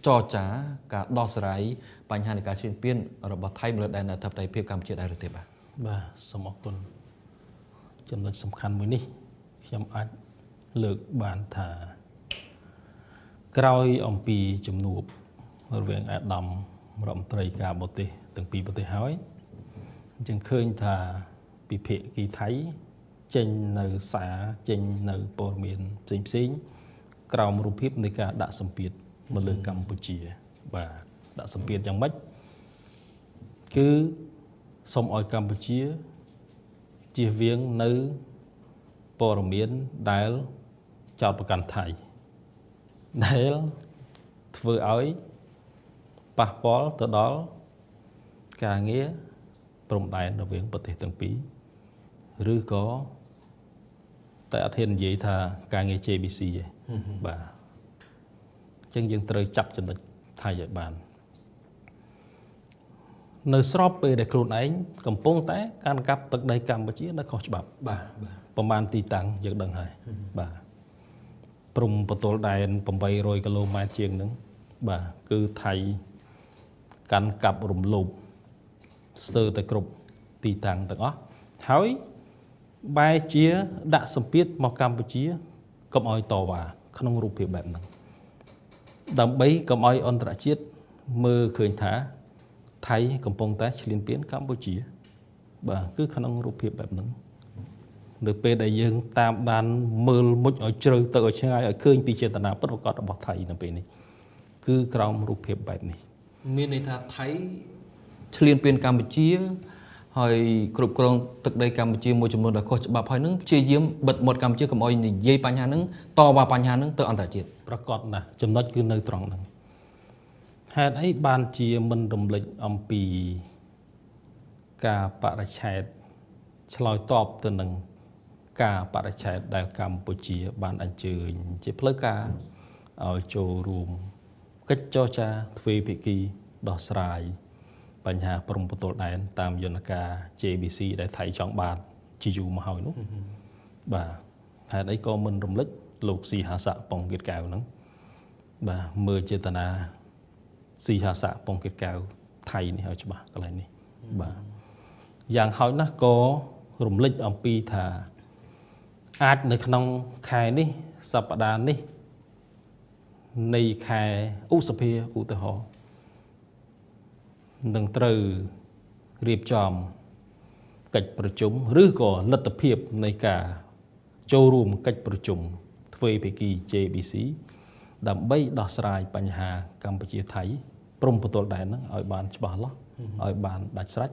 ចរចាការដោះស្រាយបញ្ហានៃការឈ្លានពានរបស់ថៃមកលើដែនអធិបតេយ្យភាពកម្ពុជាដែរឬទេបាទ? បាទសូមអរគុណចំណុចសំខាន់មួយនេះខ្ញុំអាចលើកបានថាក្រោយអំពីជំនួបរវាងអាដាមរដ្ឋមន្ត្រីការបរទេសទាំងពីរប្រទេសហើយអញ្ចឹងឃើញថាពិភាគីថៃចេញនៅសារចេញនៅព័ត៌មានផ្សេងផ្សេងៗក្រោមរូបភាពនៃការដាក់សម្ពាធមកលើកម្ពុជាបាទដាក់សម្ពាធយ៉ាងម៉េចគឺសូមឲ្យកម្ពុជាជៀសវាងនៅព័ត៌មានដែលចោទប្រកាន់ថៃដែលធ្វើឲ្យប៉ះពាល់ទៅដល់ការងារព្រំដែនរវាងប្រទេសទាំងពីរឬក៏តែអត់ហ៊ាននិយាយថាការងារ JBC ទេបាទអញ្ចឹងយើងត្រូវចាប់ចំណុចថៃឲ្យបាននៅស្របពេលដែលខ្លួនឯងកំពុងតែកាន់កាប់ទឹកដីកម្ពុជានៅខុសច្បាប់ បាទបាទ ប្រមាណទីតាំងយើងដឹងហើយបាទព្រំប្រទល់ដែន800គីឡូម៉ែត្រជាងហ្នឹងបាទគឺថៃកាន់កាប់រំលោភស្ទើរតែគ្រប់ទីតាំងទាំងអស់ហើយបែរជាដាក់សម្ពាធមកកម្ពុជាកុំឲ្យតវ៉ាក្នុងរូបភាពបែបហ្នឹងដើម្បីកុំឲ្យអន្តរជាតិមើលឃើញថាថៃកំពុងតែឈ្លានពានកម្ពុជា បាទគឺក្នុងរូបភាពបែបហ្នឹងនៅពេលដែលយើងតាមដានមើលមុជឲ្យជ្រៅទៅឲ្យឆ្ងាយឲ្យឃើញពីចេតនាពិតប្រាកដរបស់ថៃនៅពេលនេះគឺក្រោមរូបភាពបែបនេះ មានន័យថាថៃឈ្លានពានកម្ពុជាហើយគ្រប់គ្រងទឹកដីកម្ពុជាមួយចំនួនដែលខុសច្បាប់ហើយនឹងព្យាយាមបិទមាត់កម្ពុជាកុំឲ្យនិយាយបញ្ហាហ្នឹងតវ៉ាបញ្ហាហ្នឹងទៅអន្តរជាតិ ប្រកបណាស់ចំណុចគឺនៅត្រង់ហ្នឹងហេតុអីបានជាមិនរំលេចអំពីការបរិច្ឆេទឆ្លើយតបទៅនឹងការបរិច្ឆេទដែលកម្ពុជាបានអញ្ជើញជាផ្លូវការឲ្យចូលរួមកិច្ចចរចាទ្វេភាគីដោះស្រាយបញ្ហាព្រំប្រទល់ដែនតាមយន្តការ JBC ដែលថៃចង់បានជាយូរមកហើយនោះបាទហេតុអីក៏មិនរំលេចលោកស៊ីហាស័កប៉ុងគៀតកែវហ្នឹងបាទមើលចេតនាស៊ីហាស័កប៉ុងគៀតកែវថៃនេះឲ្យច្បាស់កន្លែងនេះបាទយ៉ាងហោចណាស់ក៏រំលេចអំពីថាអាចនៅក្នុងខែនេះសប្តាហ៍នេះនៃខែឧសភាឧទាហរណ៍នឹងត្រូវរៀបចំកិច្ចប្រជុំឬក៏លទ្ធភាពនៃការចូលរួមកិច្ចប្រជុំទ្វេភាគី JBC ដើម្បីដោះស្រាយបញ្ហាកម្ពុជាថៃព្រំប្រទល់ដែនហ្នឹងឲ្យបានច្បាស់លាស់ឲ្យបានដាច់ស្រេច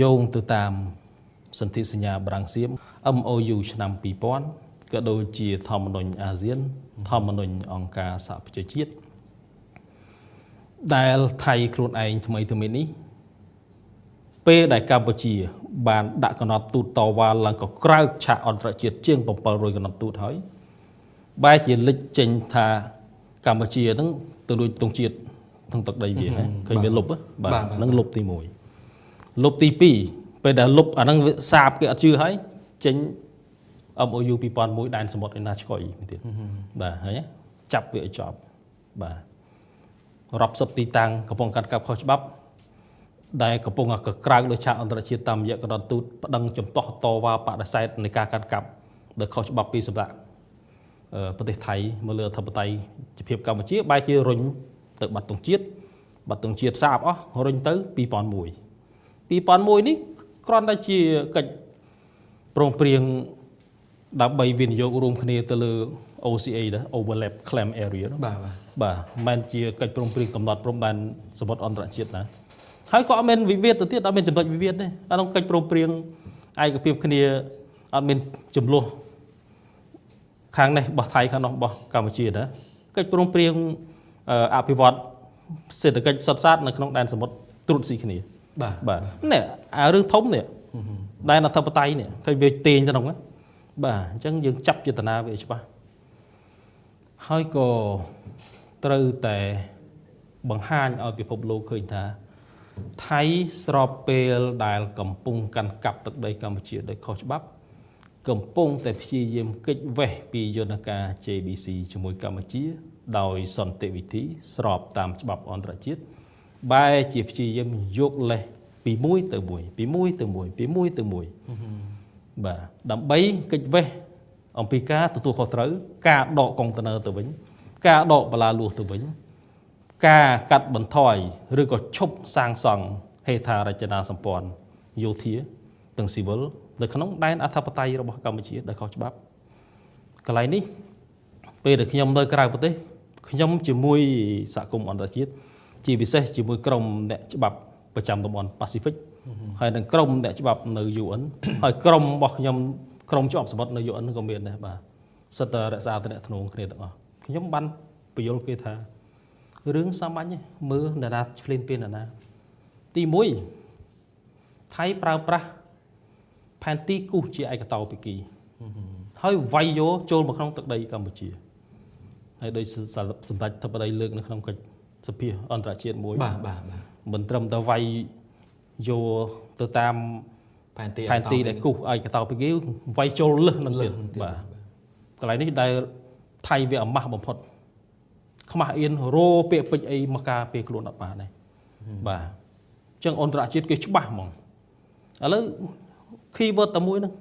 យោងទៅតាមសន្ធិសញ្ញាបារាំងសៀម MOU ឆ្នាំ2000ក៏ដូចជាធម្មនុញ្ញអាស៊ានធម្មនុញ្ញអង្គការសហប្រជាជាតិដែលថៃខ្លួនឯងថ្មីថ្មីនេះពេលដែលកម្ពុជា បានដាក់កំណត់ទូតតវ៉ាឡើងក៏ក្រៅឆាកអន្តរជាតិជាង700កំណត់ទូតហើយបែរជាលេចចេញថាកម្ពុជាហ្នឹងទៅលួចទង់ជាតិក្នុងទឹកដីវាហ៎ឃើញវាលុបហ៎បាទហ្នឹងលុបទី1លុបទី2ពេលដែលលុបអាហ្នឹងវាសាបគេអត់ជឿហើយចេញ MOU 2001ដែនសមុទ្រឯណាឆ្កុយទៀតបាទឃើញទេចាប់វាឲ្យចប់បាទរាប់សិបទីតាំងកំពុងកាត់កាប់ខុសច្បាប់ ដែលកំពុងកក្រើកលើឆាកអន្តរជាតិតាមរយៈកណ្ដាលទូតប្តឹងចំទាស់តវ៉ាបដិសេធនៃការកាត់កាប់ដែលខុសច្បាប់ពីសម្រាប់ប្រទេសថៃមកលើអធិបតេយ្យភាពកម្ពុជាបែរជារុញទៅបាត់ទង់ជាតិបាត់ទង់ជាតិសាបអស់រុញទៅ2001 2001នេះគ្រាន់តែជាកិច្ចព្រមព្រៀងដើម្បីវិនិយោគរួមគ្នាទៅលើ OCA ដែរ Overlap Claim Area នោះ បាទបាទ បាទមិនមែនជាកិច្ចព្រមព្រៀងកំណត់ព្រំដែនសមុទ្រអន្តរជាតិណាហើយក៏អត់មានវិវាទទៅទៀតអត់មានចំណុចវិវាទទេអានោះកិច្ចព្រមព្រៀងឯកភាពគ្នាអត់មានចំនួនខាងនេះរបស់ថៃខាងនោះរបស់កម្ពុជាណាកិច្ចព្រមព្រៀងអភិវឌ្ឍសេដ្ឋកិច្ចសុទ្ធសាធនៅក្នុងដែនសមុទ្រត្រួតស៊ីគ្នា បាទ បាទនេះអារឿងធំនេះដែនអធិបតេយ្យនេះឃើញវាទាញទៅក្នុងហ្នឹងបាទអញ្ចឹងយើងចាប់ចេតនាវាឲ្យច្បាស់ហើយក៏ត្រូវតែបង្ហាញឲ្យពិភពលោកឃើញថា ថៃស្របពេលដែលកំពុងកាន់កាប់ទឹកដីកម្ពុជាដោយខុសច្បាប់ កំពុងតែព្យាយាមគេចវេះពីយន្តការ JBC ជាមួយកម្ពុជា ដោយសន្តិវិធីស្របតាមច្បាប់អន្តរជាតិបែរជាព្យាយាមយកលេសពីមួយទៅមួយពីមួយទៅមួយពីមួយទៅមួយបាទដើម្បីគេចវេះអំពីការទទួលខុសត្រូវការដកកុងតឺន័រទៅវិញការដកបលាលួសទៅវិញការកាត់បន្ថយឬក៏ឈប់សាងសង់ហេដ្ឋារចនាសម្ព័ន្ធយោធាទាំងស៊ីវិលនៅក្នុងដែនអធិបតេយ្យរបស់កម្ពុជាដែលខុសច្បាប់កន្លែងនេះពេលដែលខ្ញុំនៅក្រៅប្រទេសខ្ញុំជាមួយសហគមន៍អន្តរជាតិជាពិសេសជាមួយក្រុមអ្នកច្បាប់ប្រចាំតំបន់ប៉ាស៊ីហ្វិកហើយនិងក្រុមអ្នកច្បាប់នៅ UN ហើយក្រុមរបស់ខ្ញុំក្រុមច្បាប់សមុទ្រនៅ UN ក៏មានដែរបាទសិតតែរក្សាទំនាក់ទំនងគ្នាទាំងអស់ខ្ញុំបានពយល់គេថារឿងសាមញ្ញទេមើលអ្នកណាឆ្លៀនពៀនអ្នកណាទី1ថៃប្រើប្រាស់ផែនទីគូសជាឯកតោភាគីហើយវាយយកចូលមកក្នុងទឹកដីកម្ពុជាហើយដោយសម្ដេចធិបតីលើកនៅក្នុងកិច្ចសភាអន្តរជាតិមួយ បាទបាទបាទ មិនត្រឹមតែវាយយកទៅតាម ផែនទី ផែនទីដែលគូសឯកតោភាគីវាយចូលលឹះនឹងទៀតបាទកន្លែងនេះដែលថៃវាអាម៉ាស់បំផុតខ្មាស់អៀនរោពាក្យពេចន៍អីមកការពារខ្លួនអត់បានទេបាទអញ្ចឹងអន្តរជាតិគេច្បាស់ហ្មងឥឡូវ keyword តែមួយហ្នឹង